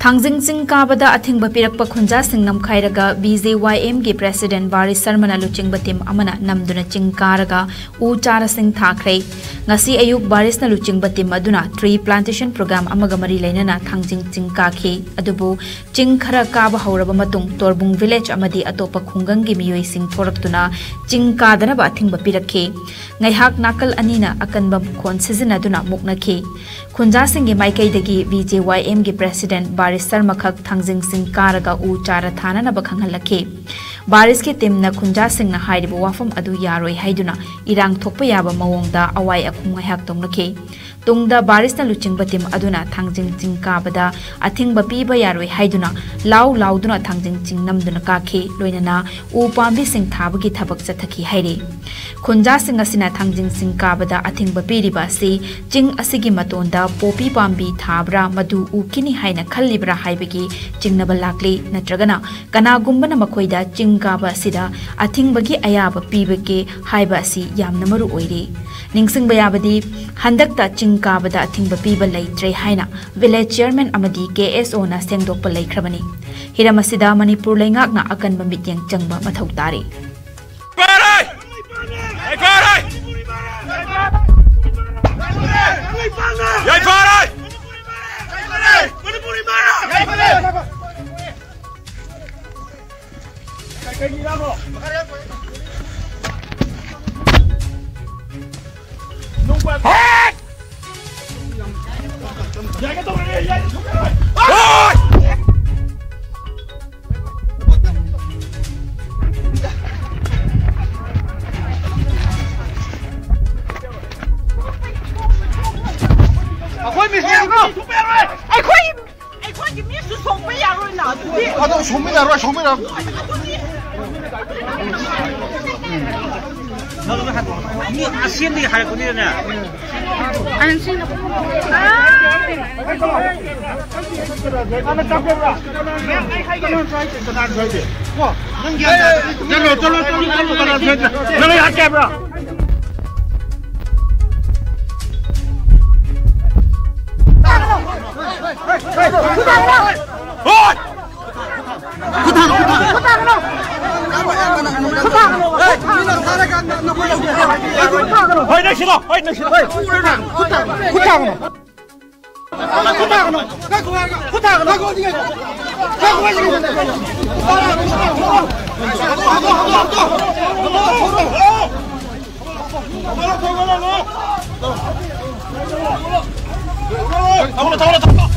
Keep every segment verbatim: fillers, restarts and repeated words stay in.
ꯊꯥꯡꯖꯤꯡ ꯆꯤꯡ ꯀꯥꯕꯗ ꯑꯊꯤꯡꯕ ꯄꯤꯔꯛꯄ ꯈꯨꯟꯖꯥꯁꯤꯡ ꯅꯝꯈꯥꯏꯔꯒ ꯕꯤ ꯖꯦ ꯋꯥꯏ ꯑꯦꯝꯒꯤ president ꯕꯥꯔꯤꯁ ꯁꯔꯃꯅ ꯂꯨꯆꯤꯡꯕ team ꯑꯃꯅ ꯅꯝꯗꯨꯅ ꯆꯤꯡ ꯀꯥꯔꯒ ꯎ ꯆꯥꯔꯥꯁꯤꯡ ꯊꯥꯈ꯭ꯔꯦ꯫ ꯉꯁꯤ ꯑꯌꯨꯛ ꯕꯥꯔꯤꯁꯅ ꯂꯨꯆꯤꯡꯕ team ꯑꯗꯨꯅ tree plantation program ꯑꯃꯒ ꯃꯔꯤ ꯂꯩꯅꯅ ꯊꯥꯡꯖꯤꯡ ꯆꯤꯡ ꯀꯥꯈꯤ꯫ ꯑꯗꯨꯕꯨ ꯆꯤꯡ ꯈꯔ ꯀꯥꯕ ꯍꯧꯔꯕ ꯃꯇꯨꯡ ꯇꯣꯔꯕꯨꯡ village ꯑꯃꯗꯤ ꯑꯇꯣꯞꯄ ꯈꯨꯡꯒꯪꯒꯤ ꯃꯤꯑꯣꯏꯁꯤꯡ ꯊꯣꯔꯛꯇꯨꯅ ꯆꯤꯡ ꯀꯥꯗꯅꯕ ꯑꯊꯤꯡꯕ ꯄꯤꯔꯛꯈꯤ꯫ ꯉꯩꯍꯥꯛ ꯅꯥꯀꯜ ꯑꯅꯤꯅ ꯑꯀꯟꯕ ꯃꯈꯣꯟ ꯁꯤꯖꯤꯟꯅꯗꯨꯅ ꯃꯨꯛꯅꯈꯤ꯫ ꯈꯨꯟꯖꯥꯁꯤꯡꯒꯤ ꯃꯥꯏꯀꯩꯗꯒꯤ ꯕꯤ ꯖꯦ ꯋꯥꯏ ꯑꯦꯝꯒꯤ president ꯕꯥꯔꯤꯁ ꯁꯔꯃ ꯈꯛ ꯊꯥꯡꯖꯤꯡꯁꯤꯡ ꯀꯥꯔꯒ ꯎ ꯆꯥꯔꯥ ꯊꯥꯅꯅꯕ ꯈꯪꯍꯜꯂꯛꯈꯤ꯫ ꯕꯥꯔꯤꯁꯀꯤ teamꯅ ꯈꯨꯟꯖꯥꯁꯤꯡꯅ ꯍꯥꯏꯔꯤꯕ ꯋꯥꯐꯝ ꯑꯗꯨ ꯌꯥꯔꯣꯏ ꯍꯥꯏꯗꯨꯅ ꯏꯔꯥꯡ ꯊꯣꯛꯄ ꯌꯥꯕ ꯃꯑꯣꯡꯗ ꯑꯋꯥꯏ ꯑꯈꯨꯝ ꯉꯥꯏꯍꯥꯛ ꯇꯧꯅꯈꯤ꯫ ꯇꯨꯡꯗ ꯕꯥꯔꯤꯁꯅ ꯂꯨꯆꯤꯡꯕ team ꯑꯗꯨꯅ ꯊꯥꯡꯖꯤꯡ ꯆꯤꯡ ꯀꯥꯕꯗ ꯑꯊꯤꯡꯕ ꯄꯤꯕ ꯌꯥꯔꯣꯏ ꯍꯥꯏꯗꯨꯅ ꯂꯥꯎ ꯂꯥꯎꯗꯨꯅ ꯊꯥꯡꯖꯤꯡ ꯆꯤꯡ ꯅꯝꯗꯨꯅ ꯀꯥꯈꯤ꯫ ꯂꯣꯏꯅꯅ ꯎ ꯄꯥꯝꯕꯤꯁꯤꯡ ꯊꯥꯕꯒꯤ ꯊꯕꯛ ꯆꯠꯊꯈꯤ ꯍꯥꯏꯔꯤ꯫ ꯈꯨꯟꯖꯥꯁꯤꯡ ꯑꯁꯤꯅ ꯊꯥꯡꯖꯤꯡ ꯆꯤꯡ ꯀꯥꯕꯗ ꯑꯊꯤꯡꯕ ꯄꯤꯔꯤꯕ ꯑꯁꯤ ꯆꯤꯡ ꯑꯁꯤꯒꯤ ꯃꯇꯣꯟꯗ ꯄꯣꯄꯤ ꯄꯥꯝꯕꯤ ꯊꯥꯕ꯭ꯔꯥ, ꯃꯗꯨ ꯎꯈꯤꯅꯤ ꯍꯥꯏꯅ ꯈꯜꯂꯤꯕ꯭ꯔꯥ ꯍꯥꯏꯕꯒꯤ ꯆꯤꯡꯅꯕ ꯂꯥꯛꯂꯤ, ꯅꯠꯇ꯭ꯔꯒꯅ ꯀꯅꯥꯒꯨꯝꯕꯅ ꯃꯈꯣꯏꯗ ꯆꯤꯡ ꯀꯥꯕ ꯑꯁꯤꯗ ꯑꯊꯤꯡꯕꯒꯤ ꯑꯌꯥꯕ ꯄꯤꯕꯒꯦ ꯍꯥꯏꯕ ꯑꯁꯤ ꯌꯥꯝꯅ ꯃꯔꯨ ꯑꯣꯏꯔꯤ꯫ ꯅꯤꯡꯁꯤꯡꯕ ꯌꯥꯕꯗꯤ, ꯍꯟꯗꯛꯇ ꯆꯤꯡ ꯀꯥꯕꯗ ꯑꯊꯤꯡꯕ ꯄꯤꯕ ꯂꯩꯇ꯭ꯔꯦ ꯍꯥꯏꯅ village chairman ꯑꯃꯗꯤ ꯀꯦ ꯑꯦꯁ ꯑꯣꯅ ꯁꯦꯡꯗꯣꯛꯄ ꯂꯩꯈ꯭ꯔꯕꯅꯤ꯫ ꯍꯤꯔꯝ ꯑꯁꯤꯗ ꯃꯅꯤꯄꯨꯔ ꯂꯩꯉꯥꯛꯅ ꯑꯀꯟꯕ ꯃꯤꯠꯌꯦꯡ ꯆꯪꯕ ꯃꯊꯧ ꯇꯥꯔꯤ꯫ ꯌꯥꯏꯐꯔꯦ! ꯌꯥꯏꯐꯔꯦ! ꯌꯥꯏꯐꯔꯦ! ꯑꯩꯈꯣꯏ ꯃꯤꯁꯇ꯭ꯔꯤꯗꯣ! ꯑꯩꯈꯣꯏ ꯑꯩꯈꯣꯏꯒꯤ ꯃꯤꯁꯨ ꯁꯣꯛꯄ ꯌꯥꯔꯣꯏꯅ ꯑꯗꯨꯗꯤ꯫ ꯑꯗꯣ ꯁꯣꯛꯃꯤꯟꯅꯔꯣꯏ, ꯁꯣꯛꯃꯤꯟꯅꯔꯣꯏ꯫ ꯃꯤ ꯑꯁꯦꯡꯕꯒꯤ ꯍꯥꯏꯔꯛꯄꯅꯤꯅꯅꯦ꯫ ꯆꯠꯂꯣ, ꯆꯠꯂꯣ, ꯆꯠꯂꯣ, ꯆꯠꯂꯣ, ꯆꯠꯂꯣ, ꯆꯠꯂꯣ꯫ ꯅꯪ ꯌꯥꯗꯦ ꯍꯥꯏꯕ꯭ꯔꯥ? ꯅꯪꯁꯤꯜꯂꯣ, ꯍꯣꯏ, ꯅꯪꯁꯤꯜꯂꯣ꯫ ꯍꯣꯏ, ꯈꯨꯠ ꯊꯥꯡꯒꯅꯨ, ꯈꯨꯠ ꯊꯥꯡꯒꯅꯨ꯫ ꯈꯨꯠ ꯊꯥꯡꯒꯅꯨ꯫ ꯉꯥꯏꯈꯣ, ꯉꯥꯏꯈꯣ꯫ ꯈꯨꯠ ꯊꯥꯡꯒꯅꯨ꯫ ꯉꯥꯏꯈꯣ, ꯉꯥꯏꯈꯣ꯫ ꯉꯥꯏꯈꯣ, ꯉꯥꯏꯈꯣ꯫ ꯊꯝꯃꯣ, ꯊꯝꯃꯣ, ꯊꯝꯃꯣ꯫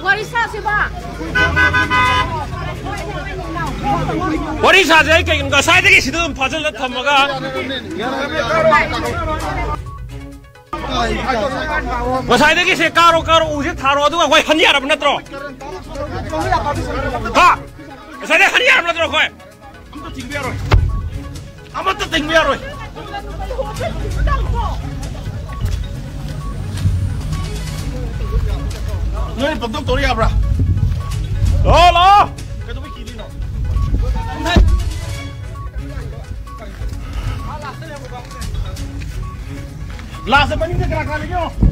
ꯋꯥꯔꯤ ꯁꯥꯁꯤꯕ꯫ ꯋꯥꯔꯤ ꯁꯥꯁꯦ꯫ ꯑꯩ ꯀꯩꯒꯤꯅꯣ ꯉꯁꯥꯏꯗꯒꯤ ꯁꯤꯗ ꯑꯗꯨꯝ ꯐꯥꯖꯤꯜꯂ ꯊꯝꯃꯒ? ꯉꯁꯥꯏꯗꯒꯤ ꯁꯦ ꯀꯥꯔꯣ, ꯀꯥꯔꯣ, ꯎꯁꯦ ꯊꯥꯔꯣ, ꯑꯗꯨꯒ ꯑꯩꯈꯣꯏ ꯍꯟ ꯌꯥꯔꯕ ꯅꯠꯇ꯭ꯔꯣ? ꯍꯥ? ꯉꯁꯥꯏꯗꯒꯤ ꯍꯟ ꯌꯥꯔꯕ ꯅꯠꯇ꯭ꯔꯣ ꯑꯩꯈꯣꯏ? ꯑꯃꯠꯇ ꯊꯤꯡꯕ ꯌꯥꯔꯣꯏ꯫ ꯑꯃꯠꯇ ꯊꯤꯡꯕ ꯌꯥꯔꯣꯏ꯫ ꯅꯣꯏꯅ ꯄꯪꯇꯧ ꯇꯧꯔ ꯌꯥꯕ꯭ꯔꯥ? ꯂꯥꯛꯑꯣ, ꯂꯥꯛꯑꯣ꯫ ꯀꯩꯗꯧꯕꯩ ꯀꯤꯔꯤꯅꯣ? ꯂꯥꯁꯇ ꯃꯅꯤꯡꯗ ꯀꯅꯥ ꯀꯅꯥ ꯂꯩꯒꯦ?